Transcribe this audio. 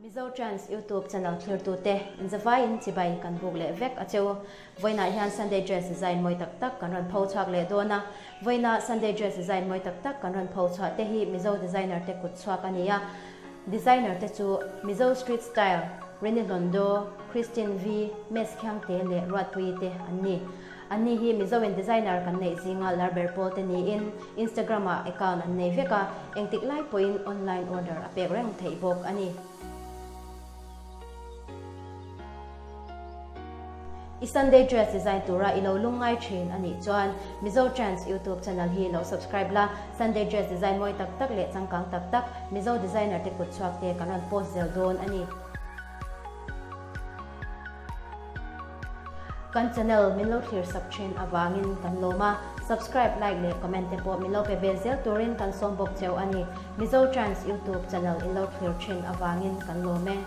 Mizo Trends YouTube channel thlirtute inzavaiin chibai kan buk leh vek a cheu. Vawiinah hian Sunday dress design mawi tak tak kan rawn pho chhuak leh dawn a. Vawiina Sunday dress design mawi tak tak kan rawn pho chhuah te hi Mizo designer te kut chhuak a ni a. Designer te chu Mizo Street Style, Reni Hlondo, Christine V, Mess Khiangte leh Ruatpuii te an ni. Anni hi Mizoin designer kan neih zinga lar ber pawl te niin Instagram ah account an nei vek a, engtik lai pawhin online order a pek reng theih bawk a ni. I Sunday dress design tura i lo lungngai thin a nih chuan Mizo Trends YouTube channel hi lo subscribe la, Sunday dress design mawi tak tak leh changkang tak tak Mizo designer te kutchhuak te kan rawn post zel dawn a ni. Kan channel min lo thlir sak thin avangin kan lawm a, subscribe, like leh comment te pawh min lo pe ve zel turin kan sawm bawk cheu a ni. Mizo Trends YouTube channel in lo thlir thin avangin kan lawm e.